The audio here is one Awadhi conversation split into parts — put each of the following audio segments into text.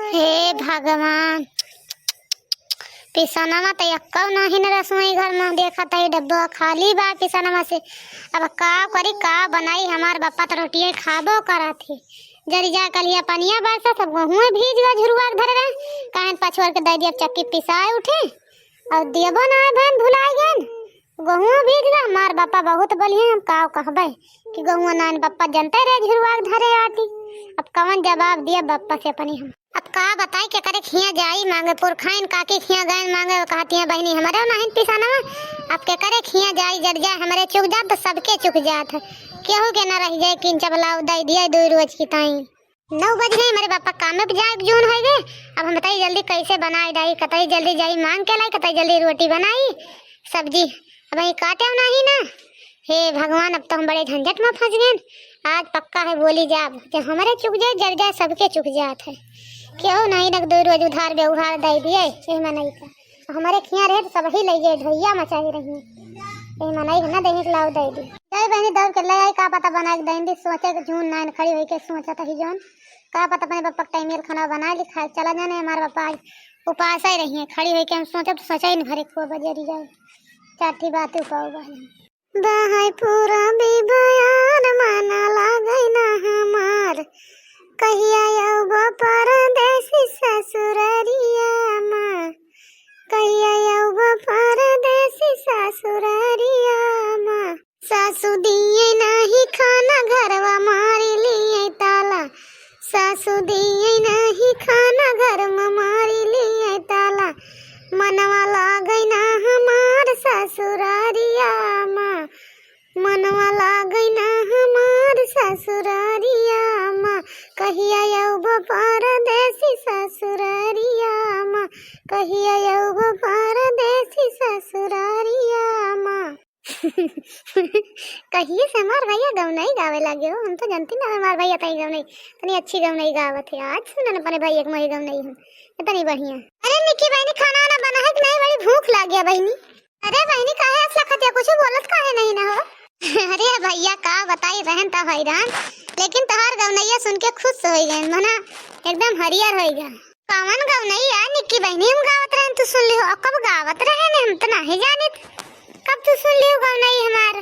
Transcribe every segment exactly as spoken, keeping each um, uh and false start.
हे भगवान, पिसनवा त एक्कउ नाहीं न रसोई घर में, देखत ही डब्बा खाली बा पिसनवा से। अब का करी, का बनाई, हमार बप्पा त रोटिये खाबो करत ही। जरि जाए कलिया पनिया बरसा, सब गहुँए भीज गा झुरुआ के धरे रहे, कहन पछुअर के दइ दिया चक्की पिसाए उठे, अउर दियबो नाहीं भएन, भुलाइ गएन। गहुँओ भीज गा, हमार बप्पा बहुत बोलिहैं, हम काव कहबै कि गहुँओ नाइन बप्पा जनते रहे झुरुआ के धरे आटी। अब कवन जवाब दिया बप्पा से अपनी हम। अब का बताई केकरे खियाँ जाई माँगे, पुरखाइन काकी खियाँ गएन माँगे, कहतिहैं बहिनी हमरे नाहीं पिसनवा। अब केकरे खियाँ जाई, जरि जाए हमरे चुक जात त सबके चुक जात है, केहू के न रहि जाए कि चबलाउ दइ दिया दुइ रोज की ताई। नौ बज गए, हमरे बप्पा कामे पे जाए जून होइ गए। अब हम बताई जल्दी कैसे बनाई डाई, कतई जल्दी जाई माँग के लाई, कतई जल्दी रोटी बनाई, सब्जी अब यही काटे नाहीं ना। हे भगवान, अब तो हम बड़े झंझट में फँस गए। आज पक्का है बोली जाब, जब हमरे चुक जाए, जरि जाए सबके चुक जात है। केहू नाहीं न दुइ रोज उधार बेउधार दइ दिए, ये मनई का। हमरे खियाँ रहे त सबही लइ गए, ढोइया मचाई रही। ये मनई न देही के लाव दइ दी। जाई बहिनी दौड़ के लइ आई, का पता बनाइ के दइ दी, सोचे के जून नाइन खड़ी होइ के सोचत ही जौन। का पता अपने बप्पा के टाइम मेल खाना बनाइ ली, खाए चला जाने, हमार बप्पा आज उपास ही रही है, खड़ी होइ के हम सोचब त सोचा ही न भरे को बजरी जाए। चार ठी बात उपाव बा। बहै पूरा बिबयार मन लागै ना हमार, कहिया अउबो परदेसी ससुररिया मा, कहिया अउबो परदेसी ससुररिया मा। सासु दिए नाही खाना घरवा मारी लिए ताला, सासु दिए नाही खाना घर में मारी लिए ताला। मनवा लागै ना हमार ससुरारिया मा, मनवा लागै ना हमार ससुरारिया मा। कहिया अउबो परदेसी ससुरारिया मा, कहिया अउबो परदेसी ससुरारिया मा। कहिए से हमार भइया गवनई गावे लागे हो, हम तो जनती ना हमार भइया तई गवनई, तनी अच्छी गवनई गावत है। आज सुनन अपने भइया के मोही गवनई हम, इतनी बढ़िया। अरे निक्की बहिनी, खाना वाना बना है कि नहीं? बड़ी भूख लागे है बहिनी। अरे बहिनी, काहे असला खतिया कुछ बोलत काहे नहीं ना हो? अरे भइया, का बताई, रहन त हैरान, लेकिन तोहार गवनैया सुन के खुश होइ गए, मना एकदम हरियर होइ गए। कवन गवनई आ निक्की बहिनी हम गावत रहन, तू सुन लिहो? और कब गावत रहन, हम त नाही जानित। कब तू सुन लिहो गवनई हमार?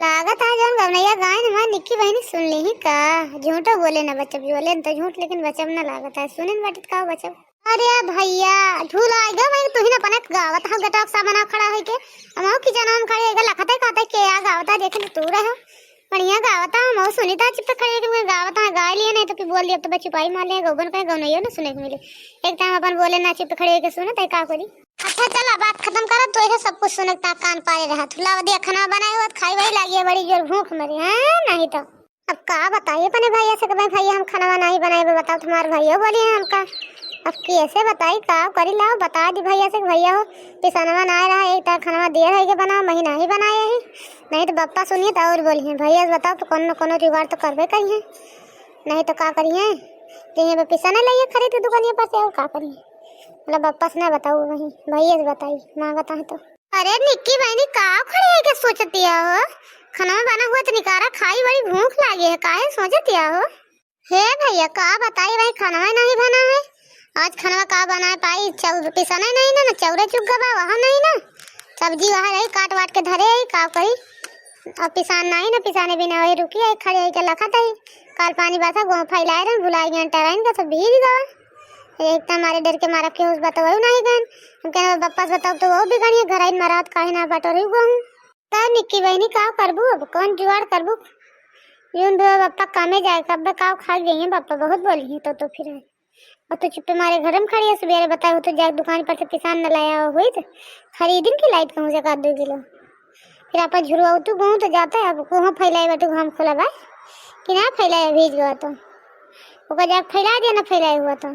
लागत है जौन गवनैया गायन हमार निक्की बहिनी सुन लिही का? झूठो बोले न बचब, बोले न तो झूठ, लेकिन बचब न लागत है। सुने न बाटित का बचब? अरे भइया, झूला आइ गवा, मैं तुहिन अपने गावत हल गटक सा बना खड़ा होइके। हम की जनम खड़े होइके लखत है, कहते के आ गावत है, देखे तो तू रहो। बढ़िया गावत है, हम सुनित है, चुप खड़े होइके गावत है, गाय लिए नहीं तो कि बोल दिया, अब तो बच्ची पाई मार लिया, गौबन कहे गौनैया न सुने के मिले। एक टाइम अपन बोले ना, चुप खड़े होइके सुनत है, का करी? अच्छा चला, बात खतम करत, तो ऐसे सब कुछ सुने के ता कान पारे रहत। लाव दिया खाना बनाए हुआ, खाई वाई लागी है, बड़ी जोर भूख मरी, हाँ, नहीं तो। अब का बताई अपने भइया से कि भाई, भइया हम खाना नाही बनाए, बताओ तुम्हार भइया बोली है हमका। अब कैसे बताई, का करी, लाव बता दी भइया से कि भइया हो, पिसनवा ना रहा, एक तार खाना देर होइके बनाओ, महीना ही बनाए ही, नहीं तो बप्पा सुनिए तो और बोली है। भइया से बताओ तो कोनो न कोनो जुगाड़ तो करबे करिए, नहीं तो का करिए, जइहे पिसने लाइए खरीद के दुकानिया पर से, और का करिए। मतलब बप्पा से ना बताऊ, वही भइया से बताई, मांगत है तो। अरे निक्की बहिनी, का खड़ी होइके सोचतिया हो? खाना बना हुआ तो निकारा खाई, बड़ी भूख लागी है, काहे सोचतिया हो? हे भइया, का बताई भाई, खाना ही नहीं बना है। आज खाना का बनाए पाई, चाउर पिसना ही नहीं ना, ना चाउरे चुग गवा, वहाँ नहीं ना। सब्जी वहाँ रही, काट वाट के धरे है, का करी? अब पिसान नहीं ना, पिसाने बिना वही रुकी है, खड़ी होइके लखत है। काल पानी बरसा, गोह फैलाए रहे, भुलाई गए, टराइन का सब भीज गवा। एक तो हमारे डर के मारा केहू से बतवाऊ नाही गन। हम कहने बप्पा से बताओ तो वो भी गनी घर आइन मारा, काहे ना बटोरी गहूँ। तब निक्की बहिनी का करबू, अब कौन जुगाड़ करबू? जून भी बप्पा कामे जाए, कब का खा गई है बप्पा, बहुत बोली है तो, तो फिर। और तो चुप्पे मारे घर में खड़ी है, सुबेरे बताए हो तो जाए दुकान पर से पिसान न लाया हुई तो खरीदिन की लाइट कहूँ से का दो किलो। फिर आपन झुरवाउतू गहूँ तो जाता है, अब कोहाँ फैलाए बाटू घाम खोला बा कि ना फैलाए, भीज गवा तो ओकर जाके फैला दिया, ना फैलाए हुआ तो।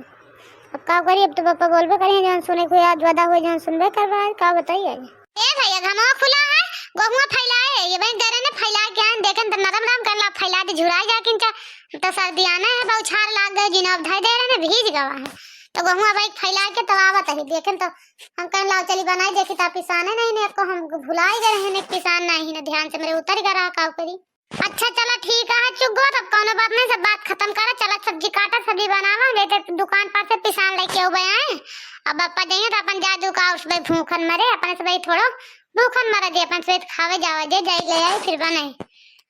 अब का करी, अब तो पापा बोलबे करिए, जौन सुने को याद वादा हुए, जौन सुनबे करबा, का बताइए। ए भैया, घामवा खुला है, गहुआ फैलाए, ये बहन दे रहे ने फैला के आन, देखें तो नरम नरम कर ला, फैला दे, झुराई जा किंचा, तो सर्दी आने है, बौछार लाग गए, जिन अब धर दे रहे ने, भीज गवा है, तो गहुआ भाई फैला के तब आवत है, देखें तो हम कहें लाओ चली बनाई, देखी तो पिसाने नहीं ने, को हम भुलाई गए हैं, ने पिसान नहीं ने, ध्यान से मेरे उतर गया रहा, का करी। अच्छा, चला ठीक है, चुप गो, तब कौनो बात नहीं, सब बात खतम करा, चला सब्जी काटा, सब्जी बनावा, नहीं तो दुकान पर से पिसान लेके आऊ बे आए। अब बप्पा जाइए तो अपन जादू का उस बे भूखन मरे, अपन से बे थोड़ो भूखन मरा जे, अपन से खावे जावा जे, जाई ले आई, फिर बनाई।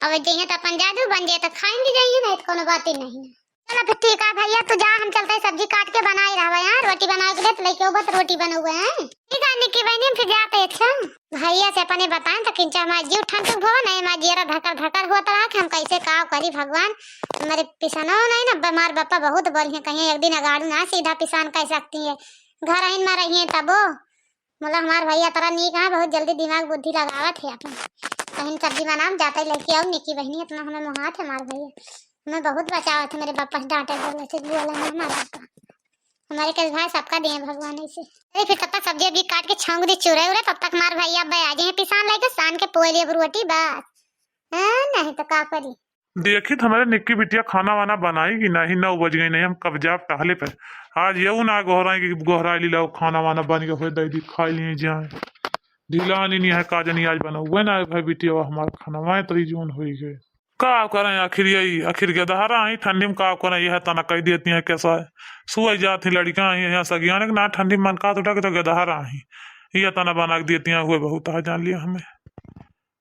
अब जाइए तो अपन जादू बन जाए तो खाएंगे जाइए, नहीं तो कौनो बात ही नहीं। चला फिर ठीक है भैया, तू जा, हम चलते हैं सब्जी काट के बनाए रहबे यहाँ, रोटी बनाए के दे, तो लेके आऊ बस रोटी बनौबे हैं। ठीक है निक्की बहनी, हम फिर जाते हैं। अच्छा भैया से अपने बताएं तो किंचा हमारे जीव ठंड भवन है, हमारे जियरा धकर धकर होत रहा कि हम कैसे का करी भगवान। हमारे पिसनो नहीं ना, हमार बप्पा बहुत बोली हैं, कहीं एक दिन अगाड़ू ना सीधा पिसान कह सकती है, घर आइन में रही है तबो। मतलब हमार भैया तोरा नीक है, बहुत जल्दी दिमाग बुद्धि लगावत है अपन। कहीं सब्जी बनाम जाते लेके आऊ निक्की बहनी, इतना हमें मोहात है हमार भैया, हमें बहुत बचावत है मेरे बप्पा से, डांटे बोले से, बोला ना हमारा बप्पा। हमारे के भाई सबका दिए भगवान ऐसे। अरे फिर तब तक सब्जी अब्जी काट के छौंक दी चूरे उरे, तब तक हमार भैया अब आ जाए पिसान लेके, सान के पोए लिए रोटी बस। हाँ, नहीं तो का करी। देखी तो हमारे निक्की बिटिया खाना वाना बनाई कि नहीं, नौ बज गई नहीं, हम कब जाब टहले पे। आज यहू ना गोहराई कि गोहराई ली लाओ खाना वाना बन के होए दे दी, खाई लिए जाए। ढीला आनी नहीं है का जनी आज बनाऊ, वह ना भाई बिटिया हमार खाना वाए तरी जोन होई गए। का करें आखिर यही, आखिर गेदहरा ही ठंडी में का करें, यह तना कह देती है कैसा है। सुबह जाती लड़का ही यहाँ सगियाने के ना ठंडी में मन का उठा के तो गेदहरा ही। यह तना बना के देती है, हुए बहुत है जान लिया हमें।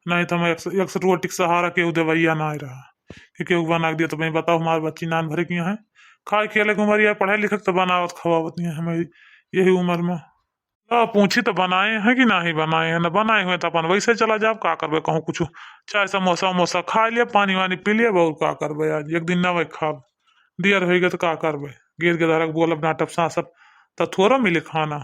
नहीं तो हम एक, एक रोटी के सहारा केहू देवैया ना रहा कि केहू बना के दिया। तो भाई बताओ, हमारे बच्ची नान भरे की हैं, खाए खेले के उम्र, या पढ़े लिखे के तो बनावत खवावत नहीं है हमें यही उम्र में। तो पूछी तो बनाए हैं कि नहीं बनाए हैं, ना बनाए हुए तो अपन वैसे चला जाब, का करबे, कहूँ कुछ चाय समोसा वमोसा खा लिया, पानी वानी पी लिया, और का करबे, आज एक दिन ना वही खाब, दियर होई गए तो का करबे, गिर के धरक बोलब डांटब सासब, तो थोड़ा मिले खाना,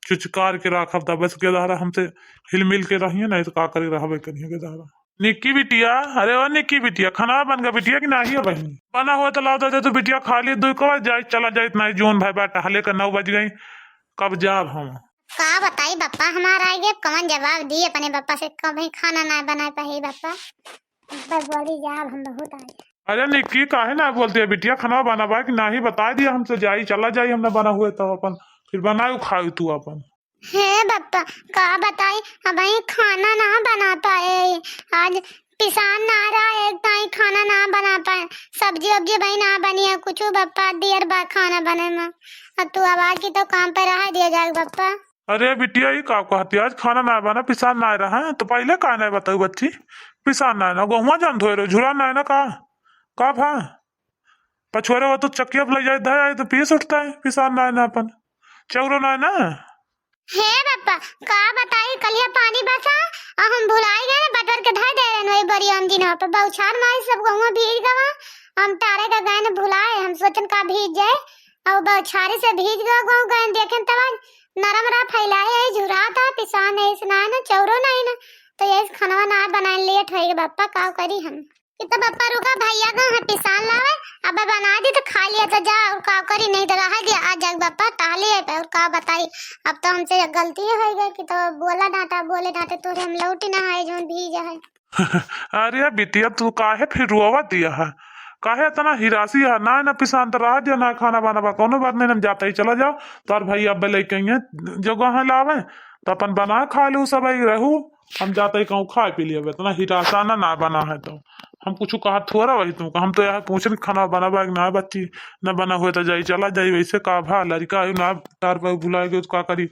चुचकार के राखब, तब बस के दहरा हमसे हिल मिल के रहिए, नहीं तो का करे रहबे करिए के दहरा। निक्की बिटिया, अरे ओ निक्की बिटिया, खाना बन गया बिटिया कि नाही है बहिनी? बना हुआ तो लाओ दे तू बिटिया, खा लिए दो कवा जाई, चला जाई, इतना ही जोन भाई बा टहले का नौ बज गई, कब जाब हम? का बताई बप्पा, हमार आए गए, कौन जवाब दी अपने बप्पा से, कभी खाना ना बना पाए बप्पा, बस बोली जाब हम बहुत आए। अरे निक्की, काहे ना बोलती है बिटिया, खाना बना बा कि नाही, बता दिया हमसे, जाई, चला जाई, हम ना बना हुए तो अपन, फिर बनाए खाई तू अपन। हे बप्पा, का बताई, अबहीं खाना ना बना पाए। आज पिसान ना रहा, एक ताई खाना ना बना पाए। सब्जी उब्जी भाई ना बनी है कुछ बप्पा, देर बा खाना बने में। और तू आवाज की तो काम पे रहा दिया जाए बप्पा। अरे बिटिया, ई का कहती, आज खाना ना बना, पिसान ना रहा है, तो पहले का ना बताऊ बच्ची, पिसान ना ना, गहुआ जान धोए रहो, झुरा ना ना का, का भा? पछोरे वो तो चकिया पे ले जाए धर आए तो पीस उठता है, पिसान ना ना अपन, चौरो ना ना। हे बप्पा, का बताई, कलिया पानी बरसा और हम भुलाई गए ना, बटर के धर दे रहे वही बड़ी अमदिन पे, बौछार मारी सब गहुआ भीज गवा, हम टारे का गए ना भुलाए, हम सोचन का भीज जाए, और बौछारे से भीज गवा गहूँ गए देखें तब नरम रहा, फैलाए है, झुरात है, पिसान है, इस ना है ना, चौरो नहीं ना, तो यही से खानवा ना बनाए, लेट होएगा बप्पा, का करी हम? कि तो बप्पा रुका, भैया गए हैं पिसान लावे, अब बना दी तो खा लिया तो जा, और का करी, नहीं तो रहा दिया, आ जाए बप्पा, टहली है, और का बताई, अब तो हमसे गलती हो गई कि तो बोला डांटा, बोले डांटे तोरे हम लौटी ना आए, जोन भीज है। अरे बिटिया, तू काहे फिर रोवा दिया है, काहे इतना हिरासी है? ना ना पिसान तो रहा दिया, ना खाना बनाबा, कोनो बात नहीं, हम जाते ही चला जाओ, तोर भाई अब लेके आइए जो गहूँ लावे, तो अपन बना खा लू सब, आई रहू, हम जाते ही कहूँ खाए पी लिया, इतना हिरासा ना ना बना है तो हम कुछ कहा थोड़ा वही तुमको, हम तो यहाँ पूछन खाना बनाबा कि ना बच्ची, ना बना हुए तो जाई चला जाई, वैसे का भा लड़का है ना, तार पर भुलाए गए तो का करी,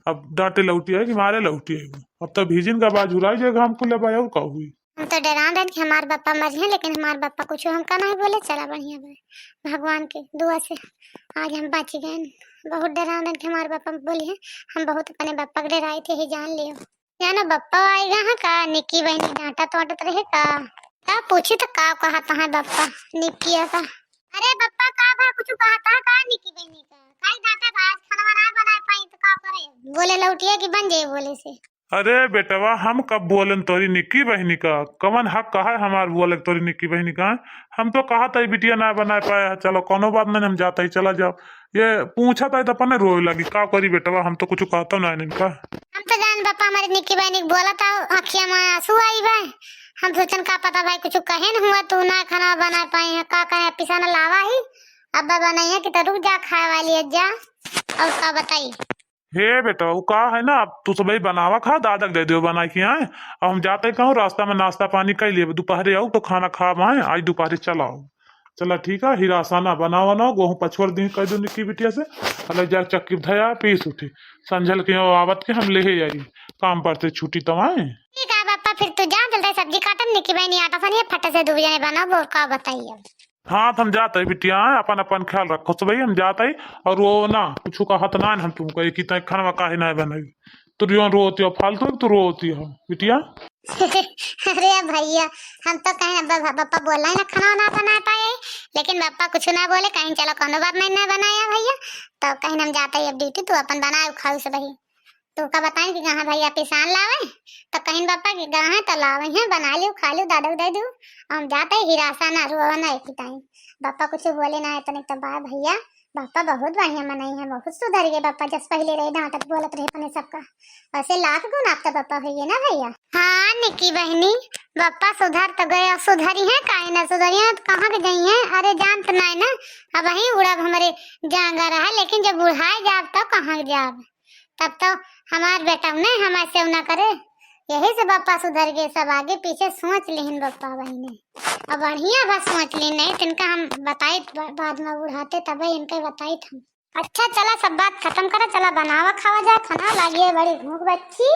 अब डांटे लौटी है कि मारे लौटी है, अब तो भीजिन का बाज उड़ाई जाएगा हमको ले भाई, और का हुई? हम तो डरान रहन कि हमार बप्पा मरिहैं, लेकिन हमार बप्पा कुछ हमका नहीं बोले। चला बढ़िया बा, भगवान के दुआ से आज हम बच गए। बहुत डरान रहन कि हमार बप्पा बोलिहैं, हम बहुत अपने बप्पा के डराई थे, ही जान लियो। जानो बप्पा आएगा है का? निक्की बहनी डांटत वाटत रहे का? का पूछी तो का कहत है बप्पा निक्की का? अरे बप्पा का भा कुछ कहत है का निक्की बहनी का? काई डांटा बा, आज खाना ना बना पाई तो का करे? बोले लौटिया कि बन जाए बोले से। अरे बेटवा, हम कब बोलन तोरी निक्की बहनी का? कवन हक कहा है हमार बोले तोरी निक्की बहनी का? हम तो कहा था बिटिया ना बना पाए है, चलो कोनो बात नहीं, हम जाता ही चला जाओ। ये पूछा था तो अपने रोए लगी, का करी बेटवा, हम तो कुछ कहता ना इनका। हम तो जान बप्पा हमारी निक्की बहनी के बोला था, आँखिया में आंसू आई बा। हम सोचन का पता भाई कुछ कहे न हुआ, तू ना खाना बना पाए है, का कहे पिसान लावा ही, अब बनाइए कि तो रुक जा, खाए वाली है जा, और का बताई। हे बेटा, उ का है ना, अब तू सबही बनावा खा, दादा के दे दियो बनाई के आए। अब हम जाते कहूँ, रास्ता में नाश्ता पानी कइ लेब, दुपहरे आऊ तो खाना खाब आए, आज दुपहरे चला आऊ। चला ठीक है, हिरासा ना बनावा ना, गोहूँ पछोर दी कह दो निक्की बिटिया से, अले जा चक्की धया पीस उठी, संझल के आवत के हम लेहे आई, काम पर से छुट्टी तो आए। ठीक है बापा, फिर तू जा, जल्दी सब्जी काटन, निक्की बहनी आटा सनिए, फटे से दू जने बनाओ, वो का बताइए अब। हाँ, तो हम जात है बिटिया, अपन अपन ख्याल रखो सब, हम जात है। और वो ना कुछ कहत ना हम तुमको, एक ही तय खाना काहे ना बनाई, तू रियो रोती हो, फालतू तू रोती हो बिटिया। अरे भैया, हम तो कहें अब ब-, बप्पा बोला है ना खाना ना बना पाए, लेकिन बप्पा कुछ ना बोले, कहीं चलो कोनो बात नहीं ना बनाया भैया, तो कहीं हम जाते ही अब ड्यूटी, तू अपन बनाए खाऊ से भाई। तो का बताएं कि कहाँ भैया पिसान लावे, तो कहीं बप्पा कि कहाँ तो लावे हैं, बना लियो खा लियो दादा दे दू, हम जाते ही हिरासा ना रुआ ना एक टाइम। बप्पा कुछ बोले ना इतने तो बा भैया, बप्पा बहुत बढ़िया मनई है, बहुत सुधर गए बप्पा, जस पहले रहे डांटत बोलत रहे अपने सबका, वैसे लाख गुण आप तो बप्पा होइए ना भैया। हाँ निकी बहनी, बप्पा सुधर तो गए, अब सुधरी है काहे ना सुधरी है, तो कहाँ के गई है? अरे जानत ना है ना, अब वहीं उड़ब हमरे जांगर है, लेकिन जब बुढ़ाए जाब तो कहाँ जाब, तब तो हमार बेटा ने हमारे सेव ना करे। यही से बप्पा सुधर गए, सब आगे पीछे सोच लिहिन बप्पा बहिने। अब बढ़िया बा सोच लिहिन, नहीं तो इनका हम बताइत बा-, बाद में बुढ़ाते तबे इनके बताइत हम। अच्छा चला सब बात खत्म करा, चला बनावा खावा जा खाना, लागिए बड़ी भूख बच्ची।